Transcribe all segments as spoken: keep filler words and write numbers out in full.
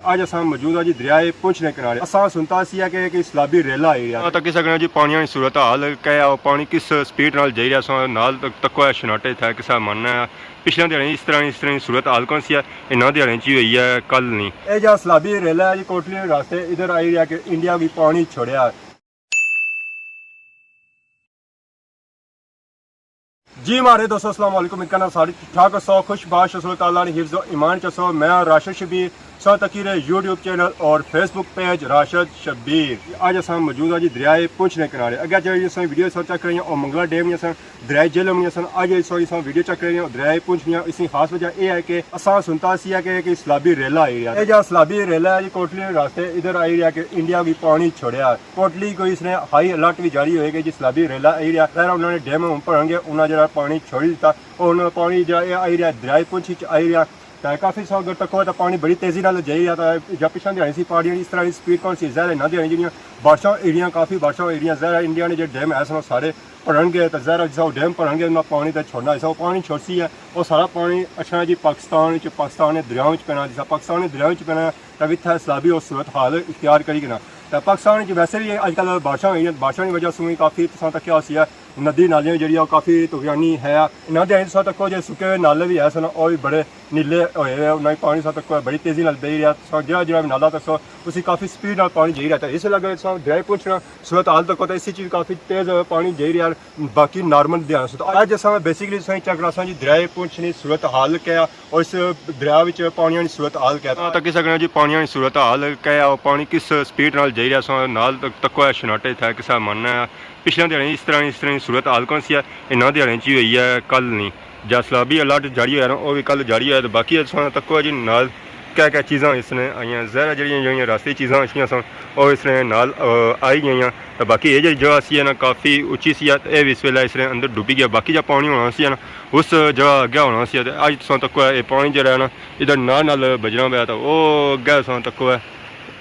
اج اساں موجود ہاں جی دریائے پونچھ نے کنارے۔ اساں سنتا سی کہ ایک سیلابی ریلا آئی رہیا۔ تاں تکی سکنے ہو جی پانیاں نی صورت حال کیا ہے، پانی کس سپیڈ نال جائی رہیا۔ اساں نال تک تکو ہے شناٹے تھے کسا ماننا ہے۔ پچھلے دیہاڑے اس طرح اس طرح نی صورت حال کون سی ہے، انہاں دیہاڑے چ ہی ہوئی ہے، کل نہیں۔ اے جا سیلابی ریلا ہے جی کوٹلی راستے ادھر آئی رہیا کہ انڈیا وی پانی چھوڑیا۔ جی ماڑے دوستو، السلام علیکم۔ امید کرنا سارے ٹھیک ٹھاک ہسو، خوش باش ہسو، اللہ تعالیٰ نے حفظ و ایمان چ ہسو۔ میں ہاں راشد شبیر، سو تکی رہے یوٹیوب چینل اور فیس بک پیج راشد شبیر۔ اج اساں موجود ہاں جی دریائے پونچھ نے کنارے۔ اگے جڑی اساں ویڈیو سر چیک کریاں او منگلا ڈیم نی اساں، دریائے جہلم نی اساں۔ اج اساں اساں ویڈیو چیک کریاں دریائے پونچھ نیاں۔ اس نی خاص وجہ اے ہے کہ اساں سنتا سی کہ ایک سیلابی ریلا آئی رہیا۔ اے جا سیلابی ریلا ہے جی کوٹلی راستے ادھر آئی رہیا کہ انڈیا وی پانی چھوڑیا۔ کوٹلی کوئی اس نے ہائی الرٹ وی جاری ہوئے کہ جی سیلابی ریلا آئی رہیا، ظاہر ہے انہاں نے ڈیم ہن بھرن گے، انہاں جڑا پانی چھوڑی دتا، او ہن پانی جڑا اے آئی رہیا، دریائے پونچھ وچ آئی رہیا۔ تے کافی سو اگر تکو تے پانی بڑی تیزی نال جائی رہیا، تے جا پچھاں دیہاڑی سی پہاڑیاں اس طرح دی سپیڈ کون سی، ظاہر ہے انہاں دیہاڑی جیڑیاں بارشاں ہوئی رہیاں، کافی بارشاں ہوئی رہیاں، ظاہر ہے انڈیا نے جیڑے ڈیم ہے سن سارے بھرن گے، تے ظاہر ہے جسا او ڈیم بھرن گے انہاں پانی تے چھوڑنا، جسا او پانی چھوڑسی ہے، او سارا پانی اچھنا جی پاکستان وچ، پاکستان نے دریاواں وچ پینا، جسا پاکستان نے دریاواں وچ پینا، تاں وی اتھے سیلابی او صورتحال اختیار کری گھنا۔ تاں پاکستان وچ ویسے وی اج کل بارشاں ہوئی رہیاں، بارشاں نی وجہ سوں وی کافی تساں تکیا ہوسی ہے، ندی نالیاں جیڑیاں او کافی طغیانی ہے۔ انہاں دے تساں تکو جے سکے ہوئے نالے وی ہے سن، او وی بڑے نیلے ہوئے ہوئے، انہاں وچ پانی تساں تکو بڑی تیزی نال بہی رہیا۔ تساں جیڑا جیڑا وی نالا تکسو، اسی کافی سپیڈ نال پانی جائی رہیا۔ تاں اس لگے تساں دریائے پونچھ نا صورتحال تکو تاں اسی چ وی کافی تیز پانی جائی رہیا۔ باقی نارمل دیہاڑا سو۔ تاں اج اساں بیسیکلی تساں کی چیک کراساں جی دریائے پونچھ نی صورتحال کیا ہے اور اس دریا وچ پانیاں نی صورتحال کیا ہے۔ تاں تکی سکنے ہو جی پانیاں نی صورتحال کیا ہے، پانی کس سپیڈ نال جائی رہیا، اساں نال تک تکو ہے شناٹے تھے کسا ماننا ہے۔ پچھلے دیہاڑے اس طرح اس طرح نی صورتحال کون سی ہے، انہاں دیہاڑے چ ہی ہوئی ہے، کل نہیں۔ جا سیلابی الرٹ جاری ہویا نا، او وی کل جاری ہویا، تے باقی اساں تکو ہے جی نال کیا کیا چیزاں اس نے آئیاں، ظاہر ہے جیڑیاں جیڑیاں راستے چیزاں اچھیاں سن، او اس نے نال، آ، آئی گئیاں۔ تے باقی اے جیڑی جگہ سی ہے نا، کافی اچھی سی، تے اے وی اس ویلے اس نے اندر ڈبی گیا۔ باقی جا پانی ہونا سی ہے نا، اس جگہ اگے ہونا سی، تے اج تساں تکو ہے، اے پانی جیڑا ہے نا، ادھر نال نال بجنا پیا، تے او اگے تساں تکو ہے،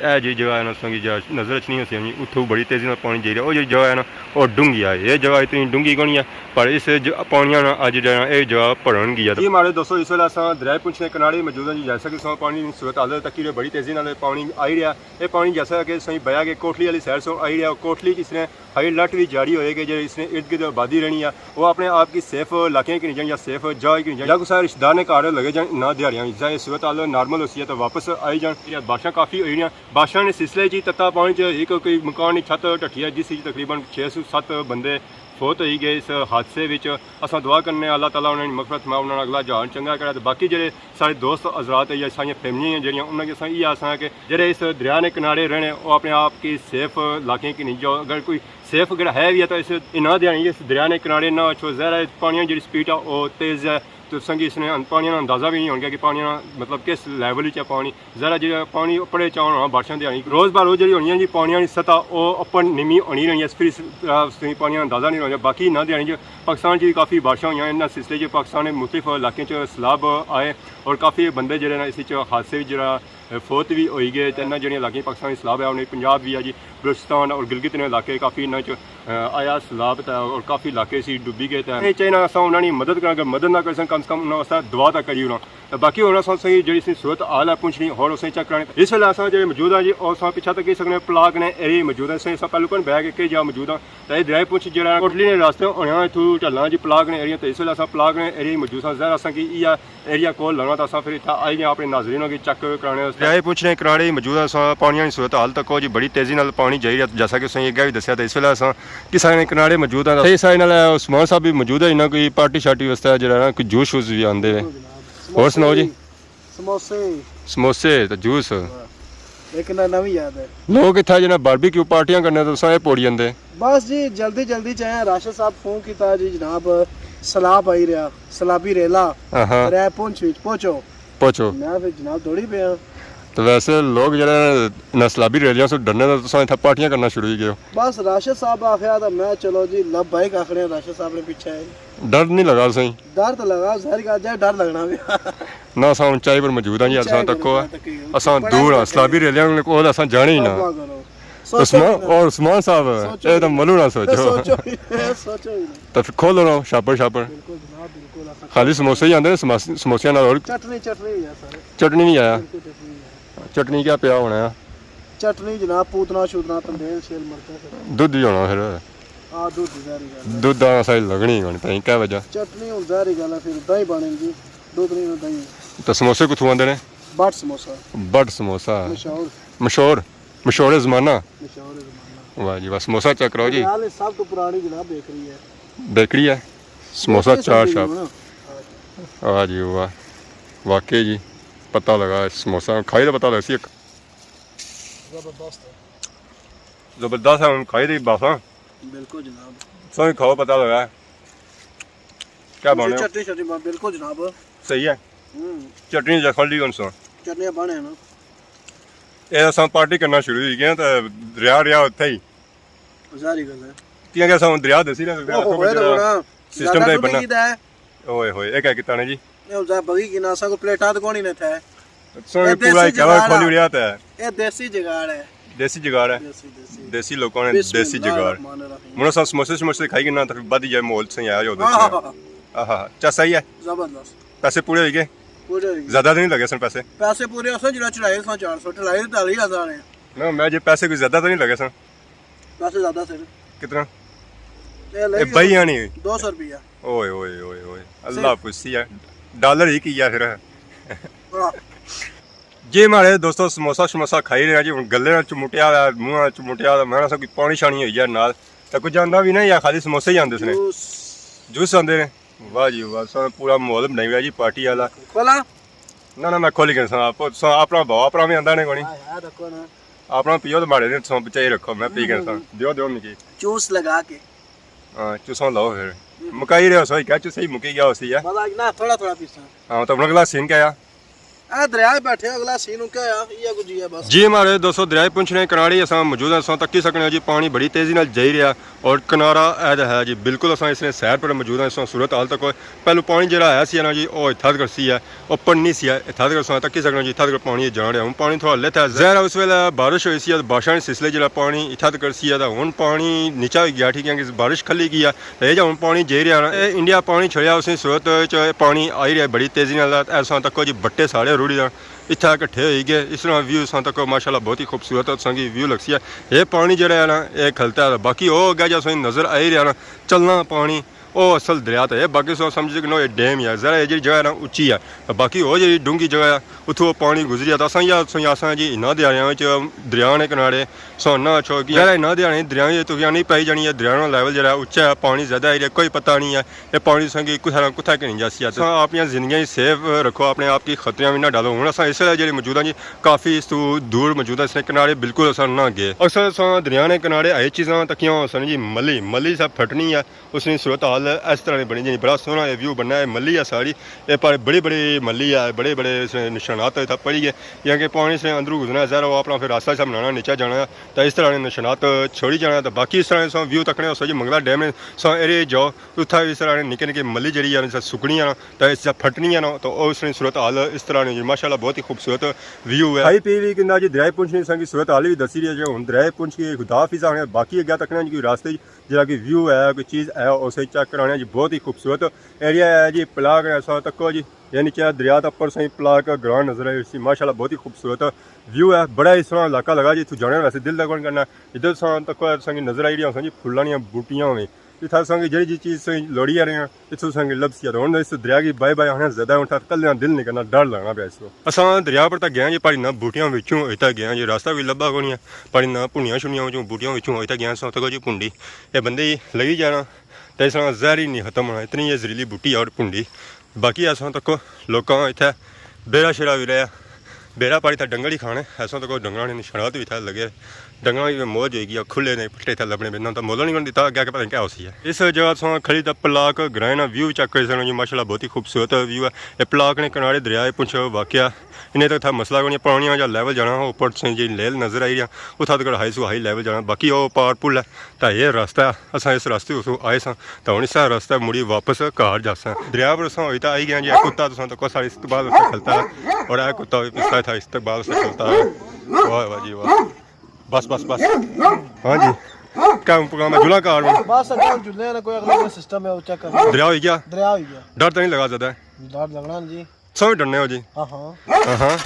اے جیڑی جگہ ہے نا، تساں کی جا نظر اچھنی ہوسی، اتھوں بڑی تیزی نال پانی جائی رہیا۔ او جیڑی جگہ ہے نا، او ڈونگھی ہے، اے جگہ اتنی ڈونگھی کونی ہے۔ پر اس ج-، پانیاں نا اج جیڑا اے جگہ بھرن گیا۔ جی ماڑے دوستو، اس ویلے اساں دریائے پونچھ نے کنارے موجود ہاں جی، جیسا کہ تساں پانی نی صورتحال تکی رہے، بڑی تیزی نال پانی آئی رہیا۔ اے پانی جیسا کہ تساں بیا کہ کوٹلی والی سائیڈ سوں آئی رہیا، کوٹلی اس نے ہائی الرٹ وی جاری ہوئے کہ جیڑے اس نے ارد گرد آبادی رہنی ہے، وہ اپنے آپ کی سیف علاقے کی نی جان یا سیف جگہ کی نی جان، یا کسا رشتہ دار نے گھر لگے جان، انہاں دیہاڑیاں وچ جائے صورتحال نارمل ہوسی ہے تو واپس آئی جان۔ یا بارشاں کافی ہوئی رہیاں، بارشاں نے سلسلے چ تتا پانی چ ایک کوئی مکان نی چھت ٹٹی ہے، جس وچ تقریباً چھ سو ست بندے فوت ہوئی گئے اس حادثے وچ۔ اساں دعا کرنے آں اللہ تعالیٰ انہاں نی مغفرت فرمائے، انہاں نا اگلا جہان چنگا کرے۔ تے باقی جیڑے سارے دوست حضرات یا ساریاں فیملیاں ہیں جیڑیاں، انہاں کی اساں ایہہ آساں کہ جیڑے اس دریا نے کنارے رہنے، او اپنے آپ کی سیف علاقے کی نی جاؤ۔ اگر کوئی سیف اگر ہے وی ہے تو اس انہاں دیہاڑی اس دریا نے کنارے نہ اچھو۔ ظاہر ہے پانیاں جیڑی سپیڈ ہے او تیز ہے، تو تساں کی اس نے پانیاں نا اندازہ وی نہیں ہونگا کہ پانیاں نا مطلب کس لیول وچ ہے پانی۔ ظاہر ہے جیڑا پانی اپر چا ہونا بارشاں دیہاڑی، روز بہ روز جیڑی ہونی ہے جی پانیاں نی سطح او اپر نمی ہونی رہنی ہے۔ پھر اس طرح اس نے پانیاں نا اندازہ نہیں ہونا۔ باقی انہاں دیہاڑی جو پاکستان چ وی کافی بارشاں ہوئیاں، انہاں سلسلے چ پاکستان نے مختلف علاقے چ سیلاب آئے اور کافی بندے جیڑے نا اس وچ حادثے وچ جیڑا فوت وی ہوئی گئے۔ تے انہاں جیڑیاں علاقے پاکستان سیلاب آیا، انہاں پنجاب وی ہے جی، بلوچستان اور گلگت نے علاقے کافی انہاں چ، آ، آیا سیلاب تے اور کافی علاقے سی ڈبی گئے۔ تے اے چاہیے نا اساں انہاں نی مدد کراں، اگر مدد نہ کرسن کم سے کم انہاں واسطے دعا تاں کری انہاں۔ تے باقی ہن اساں تساں کی جیڑی سی صورت حال ہے پونچھ نی، ہور اساں چیک کرانے۔ اس ویلے اساں جیڑے موجود ہاں جی، او اساں پچھا تک کہہ سکنے پلاک نے ایریے موجود ہیں۔ اساں پہلو کن بہ کے کہہ جا موجود ہاں۔ تے اے دریائے پونچھ جیڑا ہے، کوٹلی نے راستے ہونے آں اتھوں ڈھلنا جی پلاک نے ایریے، تے اس ویلے اساں پلاک نے ایریے موجود ہاں۔ ظاہر اساں کی ایہہ ایریا کول لگنا، تے اساں پھر اتھا آئی گئے اپنے ناظرینوں کی چیک کرانے واسطے۔ دریائے پونچھ نے کنارے ہی موجود ہاں، اساں پانیاں نی صورت حال تکو جی، بڑی تیزی نال پانی جائی رہیا، جیسا کہ تساں اگے وی دسیا، تے اس ویلے اساں کسا نے کنارے موجود ہاں۔ تے اس نال عثمان صاحب وی موجود ہے، انہاں کوئی پارٹی شارٹی واسطے جیڑا ہے نا، کوئی جوس شوس وی آندے وے۔ ہور سناؤ جی؟ سموسے۔ سموسے تے جوس۔ ہاں۔ ایک نہ نویں یاد ہے۔ لوگ اتھا جنہاں باربیکیو پارٹیاں کرنے تے تساں اے پوڑی جاندے۔ بس جی، جلدی جلدی چ آئے آں، راشد صاحب فون کیتا جی، جناب سیلاب آئی رہیا، سیلابی ریلا، ہاں ہاں۔ دریائے پونچھ وچ پہنچو۔ پہنچو۔ میں پھر جناب دوڑی پیا۔ تو ویسے لوگ جڑے نا سیلابی ریلیاں سوں ڈرنے تے تساں اتھا پارٹیاں کرنا شروع ہوئی گئے ہو۔ بس راشد صاحب آخیا تے میں چلو جی لبیک آخنے آں راشد صاحب نے پیچھے۔ ڈر نہیں لگا تساں؟ ڈر تو لگا، ظاہر گل جائے ڈر لگنا پیا۔ نہ، اساں اونچائی پر موجود ہاں جی، اساں تکو ہے۔ اساں دور ہاں، سیلابی ریلیاں کول اساں جانے ہی نہ۔ توبہ کرو۔ سوچو عثمان، ہی نہ۔ اور عثمان صاحب، سوچو اے ہی تو نہ۔ ملو نہ سوچو۔ سوچو ہی نہ، سوچو ہی نہ۔ تو پھر کھولو نا شاپر شاپر۔ بالکل جناب، بالکل، اساں خالی سموسے ہی آندے نے، سموس-، سموسیاں نال اور چٹنی، چٹنی بھی ہے سارے۔ چٹنی بھی آیا۔ بالکل چٹنی بھی ہے۔ چٹنی کیا پیا ہونا ہے؟ چٹنی جناب، پوتنا شوتنا، تندیل شیل، مرچاں شرچاں۔ دودھ ہی ہونا پھر۔ ہاں، دودھ ظاہری گل ہے۔ دودھ آنا ساری لگنی ہی کونی، پتہ نہیں کیا وجہ۔ چٹنی ہن ظاہری گل ہے، پھر دہی بنے جی، دودھ نہیں ہونا دہی۔ تے سموسے کتھوں آندے نے؟ بٹ سموسا۔ بٹ سموسا۔ مشہور۔ مشہور۔ مشہور زمانہ۔ مشہور زمانہ۔ واہ جی واہ، سموسا چیک کرو جی۔ پٹیالے سب تو پرانی جناب بیکری ہے۔ بیکری ہے۔ سموسا بیکری چار سمجھی شاپ۔ ہونا۔ واہ جی واہ۔ واقعی جی، پتہ لگا سموسا کھائی تے پتہ لگسی۔ ایک زبردست ہے۔ زبردست ہے، ہن کھائی تے باساں۔ بالکل جناب۔ سوئی کھاؤ، پتہ لگا۔ کیا بنے؟ چٹنی شٹنی بن-، بالکل جناب۔ صحیح ہے۔ ہوں۔ چٹنی جا کھلی ہن سو۔ چٹنیاں بنے نا۔ اے اساں پارٹی کرنا شروع ہوئی گئے تے ریا ریا اتھے ہی۔ ظاہری گل ہے۔ کیونکہ اساں ہن دریا دسی رہے، اوہ، ہوئے تو بڑا سسٹم زیادہ تے ٹوٹی بننا۔ کیتا ہے۔ اوئے ہوئے، اے کیا کیتا نے جی؟ اے ہن ذرا بگی کنا، اساں کو پلیٹاں تے کونی نے تھے۔ سوئی اے پورا دیسی ہی کہوا جگاڑ کھولی ہے۔ رہیا تے۔ اے دیسی جگاڑ ہے۔ دیسی جگاڑ ہے۔ دیسی، دیسی۔ دیسی لوکاں نے بسم دیسی اللہ جگاڑ۔ الرحمن الرحیم۔ مڑا سا سموسے شموسے کھائی گنا تے بعد ہی جائے ماحول سے آیا جو دیسی۔ آہا۔ آہا، چس آئی ہے؟ زبردست۔ پیسے پورے ہوئی گئے؟ پورے ہوئی گئے۔ زیادہ تو نہیں لگے سن پیسے؟ پیسے پورے اساں جڑا چڑھائے سن چار سو، ٹھلائے تے ڈالی ہزار ہے۔ نہ، میں جے پیسے کوئی زیادہ تو نہیں لگے سن؟ پیسے زیادہ سن۔ کتنا؟ اے اے لگی بھائی آنی ہوئی۔ دو سو روپیہ۔ اوئے، اوئے، اوئے، اوئے۔ اللہ صحیح۔ پوچھسی ہے۔ ڈالر ہی کی ہے پھر۔ ہاں۔ جی مہاڑے دوستو، سموسا شموسا کھائی رہے ہیں جی، ہن گلے نال چمٹیا ہوا، منہ نال چمٹیا ہوا، میں نہ سا کوئی پانی شانی ہوئی جائے نال۔ تے کچھ آندا بھی نہ یا خالی سموسے ہی آندے سنے۔ جوس۔ جوس آندے نے۔ واہ جی واہ، ساں پورا ماحول بنائی ہویا جی پارٹی والا۔ کھولا؟ نہ نہ، میں کھولی گیا ساں، آپ ساں اپنا بھاؤ، اپنا بھی آندا نے کونی۔ ہاں یار، رکھو نا۔ اپنا پیو تے مہاڑے نے ساں بچائی رکھو، میں پی گیا ساں۔ دیو دیو مکی۔ جوس لگا کے۔ ہاں، چوساں لاؤ پھر۔ مکائی رہے ہو سوئی کیا، چوسے ہی مکی گیا ہوسی ہے۔ بس آج نہ، تھوڑا تھوڑا پیساں۔ ہاں، تو اپنا اگلا سین کیا ہے؟ اے دریا بیٹھے، اگلا سین کیا ہے؟ یہ کچھ ہی ہے بس۔ جی ہمارے دوستو، دریائے پونچھ نے کنارے اساں موجود ہیں، اساں تکی سکنے ہیں جی، پانی بڑی تیزی نال جائی رہیا اور کنارہ اے تے ہے جی، بالکل اساں اس نے سیر پر موجود ہیں، اساں صورت حال تک ہوئے۔ پہلو پانی جڑا آیا سی نا جی، او اتھا تک سی ہے، او پڑنی سی ہے، اتھا تک اساں تکی سکنے ہیں جی، اتھا تک پانی جان رہیا۔ ہن پانی تھوڑا لتھا ہے، ظاہر ہے اس ویلے بارش ہوئی سی، بارشاں نے سلسلے جڑا پانی اتھا تک سی ہے، تے ہن پانی نیچا ہوئی گیا، ٹھیک ہے، کہ بارش کھلی گئی ہے۔ تے اے جا ہن پانی جائی رہیا نا، اے انڈیا پانی چھڑیا، اس نی صورت وچ اے پانی آئی رہیا بڑی تیزی نال، تے اساں تکو جی بٹے سارے رڑی دے اتھا کٹھے ہوئی گئے۔ اس طرح ویو اساں تکو ماشاءاللہ بہت ہی خوبصورت اساں کی ویو لگسی ہے۔ اے پانی جڑا ہے نا، اے کھلتا ہے، باقی او اگے جا اساں نظر آئی رہیا نا، چلنا پانی، او اصل دریا تے ہے، باقی سو سمجھ سکنے او اے ڈیم ہی ہے، ذرا اے جیڑی جگہ ہے نا اچی ہے، باقی او جیڑی ڈونگھی جگہ ہے، اتھوں او پانی گزری ہے، تاں اساں یا، اساں، اساں جی انہاں دیاریاں وچ، دریا نے کنارے، اساں نہ اچھو کہ یار انہاں دیاریاں، دریاں وچ تفیاں نہیں پائی جانی ہے، دریا نا لیول جیڑا اچا ہے، پانی زیادہ آئی رہیا، کوئی پتہ نہیں ہے، اے پانی تساں کی کتھے نہ کتھے گھنی جاسی ہے۔ تساں اپنیاں زندگیاں وچ سیف رکھو، اپنے آپ کی خطریاں وچ نہ ڈالو۔ ہن اساں اس ویلے جیڑے موجود ہاں جی، کافی اس تو دور موجود ہاں، اس نے کنارے بالکل اساں نہ گئے۔ اکثر اساں دریا نے کنارے اے چیزاں تکیاں ہوسن جی، ملی، ملی سا پھٹنی ہے، اس نی صورت حال اس طرح نی بنی جی، بڑا سوہنا اے ویو بننا ہے۔ ملی ہے ساری، اے پر بڑی بڑی ملی ہے، بڑے بڑے اس نے نشانات اتھا پڑی گئے، یعنی کہ پانی اس نے اندروں گزرنا ہے، ظاہر ہے وہ اپنا پھر راستہ سا بنانا، نیچے جانا ہے، تو اس طرح نے نشانات چھوڑی جانا ہے۔ تو باقی اس طرح نے سو ویو تکنے ہو سو جی، منگلا ڈیم نے سو ایریا جاؤ، اتھا اس طرح نے نکے نکے ملی جڑی ہے سکنی ہے نا، تو اس جا پھٹنی ہے نا، تو اس نے صورت حال اس طرح نے جی، ماشاءاللہ بہت ہی خوبصورت ویو ہے۔ کھائی پی وی کندا جی، دریائے پونچھ نے سنگی صورت حال بھی دسی رہی ہے جی، ہن دریائے پونچھ کی خدا حافظ آنے، باقی اگیا تکنے جی کوئی راستے جی جیڑا کوئی ویو ہے، کوئی چیز ہے، اسے چیک کرانے جی، بہت ہی خوبصورت ایریا ہے جی۔ پلاک نے اساں تکو جی، یعنی کہ دریا دا اپر سائیں پلاک گراں نظر آئی سی، ماشاءاللہ بہت ہی خوبصورت ویو ہے، بڑا ہی سوہنا علاقہ لگا جی۔ اتھوں جانے ویسے دل لگن کرنا، ادھر اساں تکو سنگی نظر آئی رہی سنگی پھلاں نیاں بوٹیاں ہوئیں، اتھا سنگی جیڑی جی چیز سنگی لوڑی آ رہے ہیں، اتھوں سنگی لبسی ہے۔ ہن اس دریا کی بائے بائے آخنے زیادہ ہن اتھا کلے دل نہیں کرنا، ڈر لگنا پیا اس کو۔ اساں دریا پر تک گئے جی، پہاڑی نہ بوٹیاں وچوں اتھا گئے جی، راستہ بھی لبا کونی ہے۔ پانی نہ پھنڈیاں شنڈیاں وچوں، بوٹیاں وچوں اتھا گیا ساں، تکو جی پھنڈی، اے بندے ہی لگی جانا، تے اس نال زہر ہی نہیں ختم ہونا، اتنی اے زہریلی بوٹی ہے اور پھنڈی۔ باقی اساں تکو لوکاں اتھے بیڑا شیڑا بھی رہیا، بیڑا پانی تھا ڈنگر ہی کھانے، اساں تکو ڈنگراں نے نشانات بھی اتھے لگے، ڈنگراں کی موج ہوئی گئی، کھلے نے پٹھے اتھے لبنے پے، نہ تو مولا نہیں دیتا، اگے کہ پتہ نہیں کیا ہوسی ہے۔ اس جگہ تساں کھڑی تے پلاک گرائیں نا ویو چیک کری سکنے جی، ماشاءاللہ بہت ہی خوبصورت ویو ہے۔ اے پلاک نے کنارے دریائے پونچھ واقع انہیں تک تھا مسئلہ کونی، پرانیاں جا لیول جانا، اوپر تساں جی لیل نظر آئی رہیا، اتھا تک ہائی سو ہائی لیول جانا، باقی او پار پل ہے، تاں اے راستہ ہے، اساں اس راستے اتھوں آئے ساں، تاں ہن اس راستے مڑی واپس گھر جاساں۔ دریا پر اساں ہوئی تاں آئی گئے جی، اے کتا تساں تکو سارے استقبال واسطے کھلتا ہے، اور اے کتا بھی پچھتا تھا استقبال واسطے کھلتا ہے۔ واہ واہ جی واہ۔ بس بس بس۔ ہاں جی۔ کیا پروگرام ہے؟ جلنا کار میں؟ بس اگے جلنے ہیں، کوئی اگلا کوئی سسٹم ہے، وہ چیک کرنا۔ دریا ہوئی گیا؟ دریا ہوئی گیا۔ ڈر تو نہیں لگا زیادہ؟ ڈر لگنا جی۔ سو بھی ڈرنے ہو جی؟ ہاں ہاں۔ ہاں ہاں۔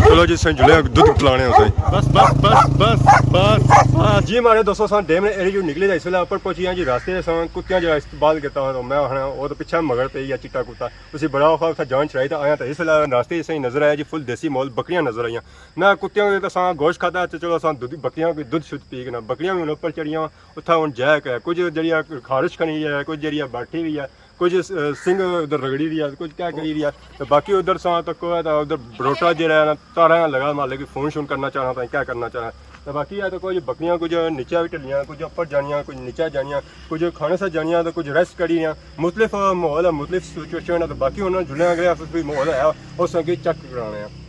چلو جی، سائیں جلے دودھ پلانے ہو سائیں۔ بس، بس، بس، بس، بس، بس۔ جی ہمارے دوستو، سان ڈیم نے ایریا جو نکلے تھے، اس ویلے اوپر پہنچی ہیں جی، راستے سے کچتیاں جو استقبال کیتا ہوا تو میں آخنا، وہ تو پیچھے مگر پہ یا چٹا کتا، اسی بڑا اوکھا اتھا جان چھڑائی تھا آیا، تو اس ویلے راستے سے نظر آیا جی، فل دیسی ماحول، بکریاں نظر آئیاں۔ میں کتیاں کو تو سان گوشت کھاتا، تو چلو سان دودھ، بکریاں کو دودھ شدھ پی کے نا، بکریاں بھی ہن اوپر چڑھیاں، اتھا ہن جے کہ کچھ جڑیاں خارش کھنی ہے، کچھ جڑیاں بیٹھی ہوئی ہے، کچھ س-، سنگ ادھر رگڑی رہی ہے، کچھ کیا کری رہی ہے۔ تو باقی ادھر ساں تک ہے تو ادھر بروٹا جڑا ہے نا، تارا لگا، مالے کی فون شون کرنا چاہنا، تاں کیا کرنا چاہنا۔ تو باقی ہے تو کچھ بکریاں کچھ نیچے بھی ٹلیاں، کچھ اوپر جانیاں، کچھ نیچے جانیاں، کچھ کھانے سے جانیاں، تو کچھ ریسٹ کری رہیاں۔ مختلف ماحول ہے، مختلف سچویشن ہے۔ تو باقی انہاں جلے اگلے کوئی ماحول ہے، اس اگے چیک کرانے ہیں۔